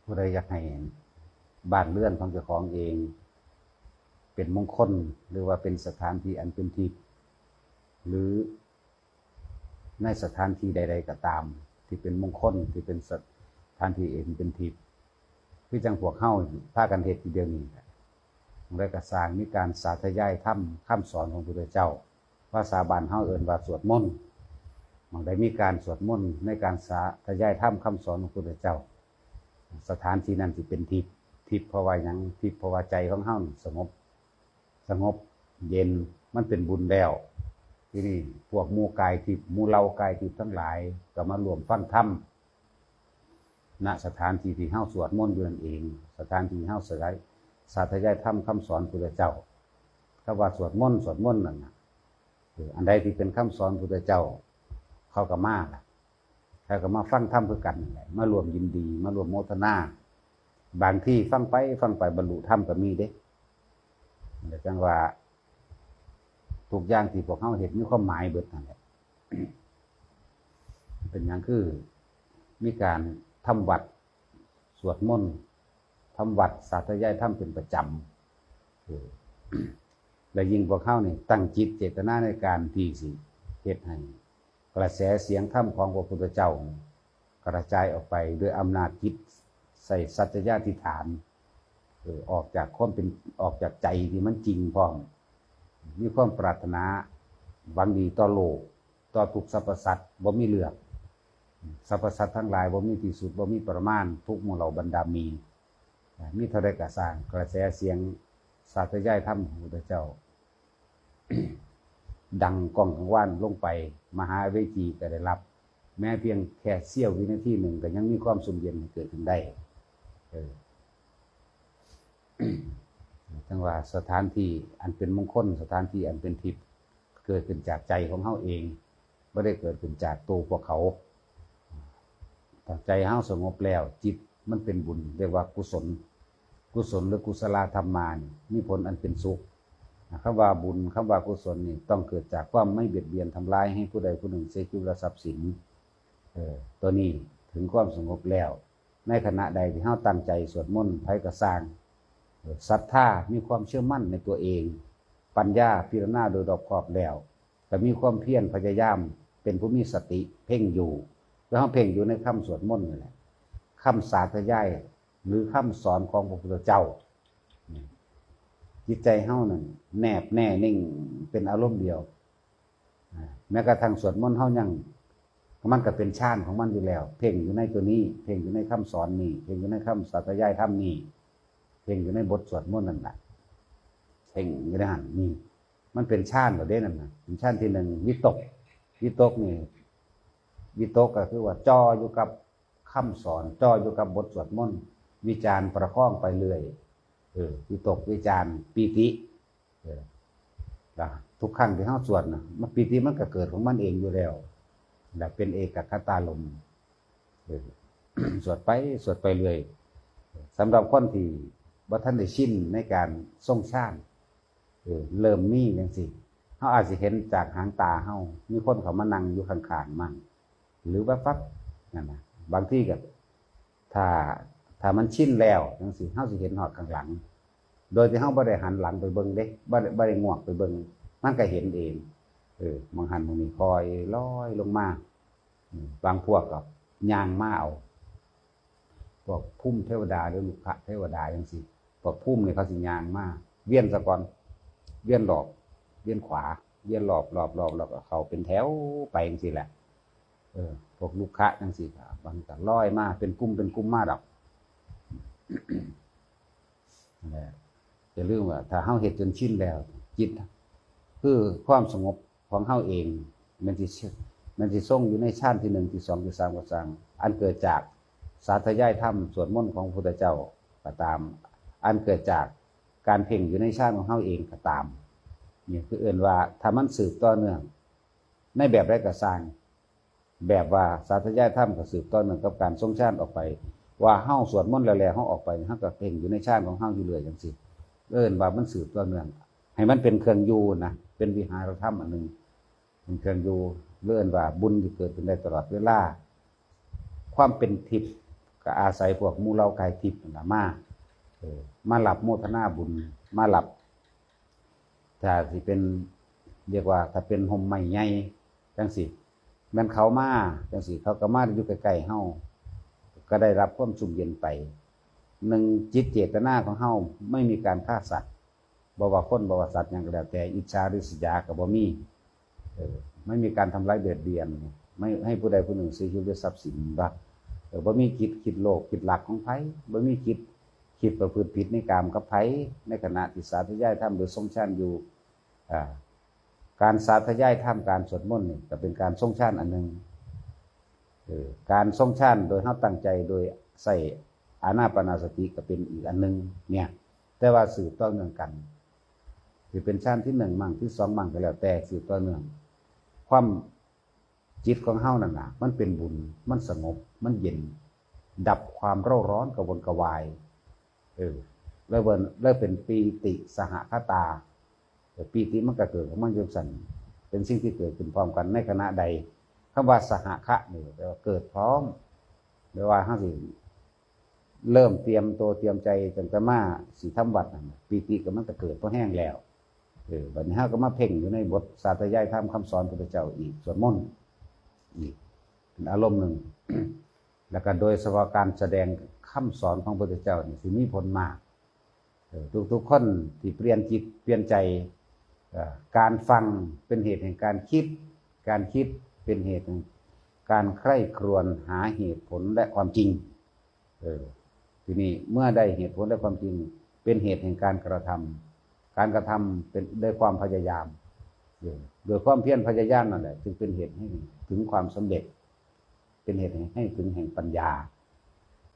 ຜູ້ໃດຢາກໃຫ້ບ້ານເຮືອນຂອງເຈົ້າຂອງເອງເປັນມົງຄົນ ຫຼືວ່າເປັນສະຖານທີ່ອັນເປັນທິບ ຫຼືໃນສະຖານທີ່ໃດໆກໍຕາມ ທີ່ເປັນມົງຄົນ ທີ່ເປັນສະຖານທີ່ອັນເປັນທິບ ຄືຈັ່ງພວກເຮົາພາກັນເຮັດຢູ່ດຽວນີ້ແຫຼະ. ໝ່ອງໃດກໍຊ່າງ ມີການສາທະຍາຍທຳຄຳສອນຂອງພະພຸດທະເຈົ້າ, ພາສາບ້ານເຮົາເອີ້ນວ່າສວດມົນ. ໝ່ອງໃດມີການສວດມົນ ໃນການສາທະຍາຍທຳຄຳສອນຂອງພະພຸດທະເຈົ້າ, ສະຖານທີ່ນັ້ນຊິເປັນທິບ. ທິບເພາະວ່າຫຍັງ? ທິບເພາະວ່າໃຈຂອງເຮົາສະຫງົບ, ສະຫງົບເຢັນ, ມັນເປັນບຸນແລ້ວ. ທີນີ້ພວກໝູ່ກາຍທິບ, ໝູ່ເຫຼົ່າກາຍທິບທັງຫຼາຍ ກໍມາຮ່ວມຟັງທຳ ນະສະຖານທີ່ທີ່ເຮົາສວດມົນຢູ່ນັ້ນເອງ, ສະຖານທີ່ເຮົາສະໄດ ສາທະຍາຍທຳຄຳສອນພຸດທະເຈົ້າ. ຄຳວ່າສວດມົນ, ສວດມົນນັ້ນນະ, ເອີ ອັນໃດທີ່ເປັນຄຳສອນພຸດທະເຈົ້າ, ເຂົາກໍມາລະ, ເຂົາກໍມາຟັງທຳຄືກັນນັ້ນແຫຼະ, ມາຮ່ວມຍິນດີ, ມາຮ່ວມໂມທະນາ. ບາງທີຟັງໄປ, ຟັງໄປບັນລຸທຳກໍມີເດ້. ແລ້ວຈັ່ງວ່າ ທຸກຢ່າງທີ່ພວກເຮົາເຮັດມີຄວາມໝາຍເບິດນັ້ນແຫຼະ. ເປັນຫຍັງຄືມີການທຳວັດ, ສວດມົນ, ທຳວັດ, ສາທະຍາຍທຳເປັນປະຈຳ? ເອີ ແລະ ຍິ່ງພວກເຮົານີ້ຕັ້ງຈິດເຈດຕະນາໃນການທີ່ຊິເຮັດໃຫ້ກະແສສຽງທຳຂອງພະພຸດທະເຈົ້າ ກະຈາຍອອກໄປດ້ວຍອຳນາດຈິດ ໃສ່ສັດຈະຍາທິຖານ, ເອີ ອອກຈາກຄວາມເປັນ, ອອກຈາກໃຈທີ່ມັນຈິງພ້ອມ, ມີຄວາມປາດຖະໜາຫວັງດີຕໍ່ໂລກ, ຕໍ່ທຸກສັບພະສັດ ບໍ່ມີເລືອກ, ສັບພະສັດທັງຫຼາຍບໍ່ມີທີ່ສຸດ, ບໍ່ມີປະມານ, ທຸກໝູ່ເຫຼົ່າບັນດາໝີ, ມີເທົ່າໃດກໍຊ່າງ, ກະແສສຽງສາທະຍາຍທຳຂອງພະພຸດທະເຈົ້າ ດັງກ້ອງກັງວານລົງໄປ, ມະຫາເວທີກໍໄດ້ຮັບ, ແມ້ພຽງແຄ່ເສ້ຽວວິນາທີໜຶ່ງກໍຍັງມີຄວາມຊຸ່ມເຢັນໃຫ້ເກີດຂຶ້ນໄດ້. ເອີ ຈັ່ງວ່າສະຖານທີ່ອັນເປັນມົງຄົນ, ສະຖານທີ່ອັນເປັນທິບ ເກີດຂຶ້ນຈາກໃຈຂອງເຮົາເອງ, ບໍ່ໄດ້ເກີດຂຶ້ນຈາກໂຕພວກເຂົາ. ຖ້າໃຈເຮົາສະຫງົບແລ້ວ, ຈິດມັນເປັນບຸນ, ເອີ້ນວ່າກຸສົນ. ກຸສົນ ຫຼື ກຸສະລະທຳມານີ້ ມີຜົນອັນເປັນສຸກ. ຄຳວ່າບຸນ, ຄຳວ່າກຸສົນນີ້ ຕ້ອງເກີດຈາກຄວາມໄມ່ບຽດບຽນທຳລາຍໃຫ້ຜູ້ໃດຜູ້ໜຶ່ງເສຍຊີວິດ ແລະ ຊັບສິນ. ເອີ ຕົວນີ້ເຖິງຄວາມສະຫງົບແລ້ວ, ໃນຂະນະໃດທີ່ເຮົາຕັ້ງໃຈສວດມົນ, ໃຜກໍຊ່າງ, ເອີ ສັດທາ, ມີຄວາມເຊື່ອໝັ້ນໃນຕົວເອງ, ປັນຍາພິຈາລະນາໂດຍລອບຄອບແລ້ວ, ກໍມີຄວາມພຽນພະຍາຍາມ, ເປັນຜູ້ມີສະຕິ, ເພັ່ງຢູ່, ຄືເຮົາເພັ່ງຢູ່ໃນຄຳສວດມົນນີ້ແຫຼະ, ຄຳສາທະຍາຍ ຫຼື ຄຳສອນຂອງພະພຸດທະເຈົ້າ. ຈິດໃຈເຮົານັ້ນແນບແນ່ເໜັງເປັນອາລົມດຽວ. ແມ້ກະທັ່ງສວດມົນເຮົາຍັງ, ມັນກໍເປັນฌານຂອງມັນຢູ່ແລ້ວ, ເພັ່ງຢູ່ໃນຕົວນີ້, ເພັ່ງຢູ່ໃນຄຳສອນນີ້, ເພັ່ງຢູ່ໃນຄຳສາທະຍາຍທຳນີ້, ເພັ່ງຢູ່ໃນບົດສວດມົນນັ້ນລະ, ເພັ່ງຢູ່ໃນຫັ້ນນີ້. ມັນເປັນฌານແລ້ວເດ້ນັ້ນນະ, ເປັນฌານທີໜຶ່ງ ວິຕົກ. ວິຕົກນີ້, ວິຕົກກໍຄືວ່າຈ່ອຢູ່ກັບຄຳສອນ, ຈ່ອຢູ່ກັບບົດສວດມົນ, ວິຈານປະຄອງໄປເລື້ອຍ. ເອີ ວິຕົກ, ວິຈານ, ປີຕິ. ເອີ ລະທຸກຄັ້ງທີ່ເຮົາສວດນະ, ມັນ, ປີຕິມັນກໍເກີດຂອງມັນເອງຢູ່ແລ້ວ, ລະເປັນເອກະຄະຕາລົມ. ເອີ ສວດໄປ, ສວດໄປເລື້ອຍ. ສຳລັບຄົນທີ່ບໍ່ທັນໄດ້ຊິນໃນການຊົງຊານ, ເອີ ເລີ່ມມີຈັ່ງຊີ້, ເຮົາອາດຊິເຫັນຈາກຫາງຕາເຮົາ, ມີຄົນເຂົ້າມານັ່ງຢູ່ຂ້າງໆມັນ ຫຼືແວບໆນັ້ນນະ. ບາງທີກໍ ຖ້າ, ຖ້າມັນຊິນແລ້ວຈັ່ງຊີ້, ເຮົາຊິເຫັນຮອດຂ້າງຫຼັງ ໂດຍທີ່ເຮົາບໍ່ໄດ້ຫັນຫຼັງໄປເບິ່ງເດ້, ບໍ່ໄດ້, ບໍ່ໄດ້ງວກໄປເບິ່ງ, ມັນກໍເຫັນເອງ. ເອີ ມອງຫັນມອງນີ້ຄ່ອຍລອຍລົງມາ. ອາ ບາງພວກກໍຍ່າງມາເອົາ, ພວກພູມເທວະດາ ຫຼື ລຸກຂະເທວະດາຈັ່ງຊີ້, ພວກພູມນີ້ເຂົາຊິຍ່າງມາ, ວຽນສາກ່ອນ, ວຽນລອບ, ວຽນຂວາ, ວຽນລອບ, ລອບ, ລອບ, ແລ້ວກໍເຂົ້າເປັນແຖວໄປຈັ່ງຊີ້ແຫຼະ. ເອີ ພວກລຸກຂະຈັ່ງຊີ້ກໍ ມັນກໍລອຍມາເປັນກຸ່ມເປັນກຸ່ມມາດອກ. ແລະ ຢ່າລືມວ່າ ຖ້າເຮົາເຮັດຈົນຊິນແລ້ວ, ຈິດ ຄືຄວາມສະຫງົບຂອງເຮົາເອງ ມັນຊິ, ມັນຊິຊົງຢູ່ໃນຊານທີໜຶ່ງ, ທີສອງ, ທີສາມກໍຊ່າງ, ອັນເກີດຈາກສາທະຍາຍທຳສວດມົນຂອງພະພຸດທະເຈົ້າກໍຕາມ, ອັນເກີດຈາກການເພັ່ງຢູ່ໃນຊານຂອງເຮົາເອງກໍຕາມ, ນີ້ຄືເອີ້ນວ່າ ຖ້າມັນສືບຕໍ່ເນື່ອງໃນແບບໃດກໍຊ່າງ, ແບບວ່າສາທະຍາຍທຳກໍສືບຕໍ່ເນື່ອງກັບການຊົງຊານອອກໄປ, ວ່າເຮົາສວດມົນແລ້ວໆ ເຮົາອອກໄປ ເຮົາກໍເພັ່ງຢູ່ໃນຊານຂອງເຮົາຢູ່ເລື້ອຍຈັ່ງຊີ້, ເອີ້ນວ່າມັນສືບຕໍ່ເນື່ອງ, ໃຫ້ມັນເປັນເຄື່ອງຢູ່ນະ, ເປັນວິຫາລະທຳອັນໜຶ່ງ, ເປັນເຄື່ອງຢູ່, ຫຼືເອີ້ນວ່າບຸນທີ່ເກີດຂຶ້ນໄດ້ຕະຫຼອດເວລາ. ຄວາມເປັນທິບ ກໍອາໄສພວກໝູ່ເຫຼົ່າກາຍທິບນັ້ນລະມາ ເອີ ມາຮັບໂມທະນາບຸນ ມາຮັບ ຖ້າຊິເປັນ ຮຽກວ່າ ຖ້າເປັນຮົ່ມໄມ້ໃຫຍ່ຈັ່ງຊີ້ ແມ່ນເຂົາມາຈັ່ງຊີ້ ເຂົາກໍມາຢູ່ໃກ້ໆເຮົາ ກໍໄດ້ຮັບຄວາມຊຸ່ມເຢັນໄປ. ໜຶ່ງ ຈິດເຈດຕະນາຂອງເຮົາ ໄມ່ມີການຂ້າສັດ ບໍ່ວ່າຄົນ ບໍ່ວ່າສັດຫຍັງກໍແລ້ວແຕ່ ອິດສາລິສຍາກໍບໍ່ມີ ເອີ ໄມ່ມີການທຳລາຍບຽດບຽນ ໄມ່ໃຫ້ຜູ້ໃດຜູ້ໜຶ່ງເສຍຊີວິດ ຫຼື ຊັບສິນ ບໍ່ ເອີ ບໍ່ມີຈິດຄິດໂລບຄິດລັກຂອງໃຜ ບໍ່ມີຈິດຄິດປະພຶດຜິດໃນກາມກັບໃຜ ໃນຂະນະທີ່ສາທະຍາຍທຳ ຫຼື ຊົງຊານຢູ່ ອາ ການສາທະຍາຍທຳ ການສວດມົນນີ້ກໍເປັນການຊົງຊານອັນໜຶ່ງ ເອີ ການຊົງຊານໂດຍເຮົາຕັ້ງໃຈ ໂດຍໃຊ້ອານາປານະສະຕິກໍເປັນອີກອັນໜຶ່ງເນຍ ແຕ່ວ່າສືບຕໍ່ເນື່ອງກັນ ຊິເປັນຊານທີໜຶ່ງມັ້ງ ທີສອງມັ້ງ ກໍແລ້ວແຕ່ ສືບຕໍ່ເນື່ອງ ຄວາມ ຈິດຂອງເຮົານັ້ນນະ ມັນເປັນບຸນ ມັນສະຫງົບ ມັນເຢັນ ດັບຄວາມເຣົາຮ້ອນກະວົນກະວາຍ ເອີ ແລ້ວເປັນ ແລ້ວເປັນປີຕິສະຫະຄະຕາ ເອີ ປີຕິມັນກະເກີດຂອງມັນຢູ່ຊັ້ນ ເປັນສິ່ງທີ່ເກີດຂຶ້ນພ້ອມກັນໃນຂະນະໃດ. ຄຳວ່າສະຫະຄະນີ້ແປວ່າເກີດພ້ອມ ແປວ່າເຮົາຊິ ເລີ່ມຕຽມໂຕຕຽມໃຈຕັ້ງແຕ່ມາຊິທຳວັດນັ້ນ ປີຕິກໍມັນກໍເກີດພໍແຮງແລ້ວ. ເອີ ບັດນີ້ເຮົາກໍມາເພັ່ງຢູ່ໃນບົດສາທະຍາຍທຳຄຳສອນພຸດທະເຈົ້າອີກ ສວດມົນອີກ ເປັນອາລົມໜຶ່ງ ແລ້ວກໍໂດຍສະເພາະການສະແດງຄຳສອນຂອງພຸດທະເຈົ້ານີ້ຊິມີຜົນມາກ. ເອີ ທຸກໆຄົນທີ່ປ່ຽນຈິດປ່ຽນໃຈ ເອີ ການຟັງເປັນເຫດແຫ່ງການຄິດ ການຄິດເປັນເຫດແຫ່ງການໃຄລະຄວນຫາເຫດຜົນ ແລະ ຄວາມຈິງ. ເອີ ທີນີ້ເມື່ອໄດ້ເຫດຜົນ ແລະ ຄວາມຈິງ ເປັນເຫດແຫ່ງການກະທຳ ການກະທຳເປັນ ດ້ວຍຄວາມພະຍາຍາມ ເອີ ດ້ວຍຄວາມພຽນພະຍາຍາມນັ້ນແຫຼະ ຈຶ່ງເປັນເຫດໃຫ້ເຖິງຄວາມສຳເລັດ ເປັນເຫດໃຫ້ ໃຫ້ເຖິງແຫ່ງປັນຍາ.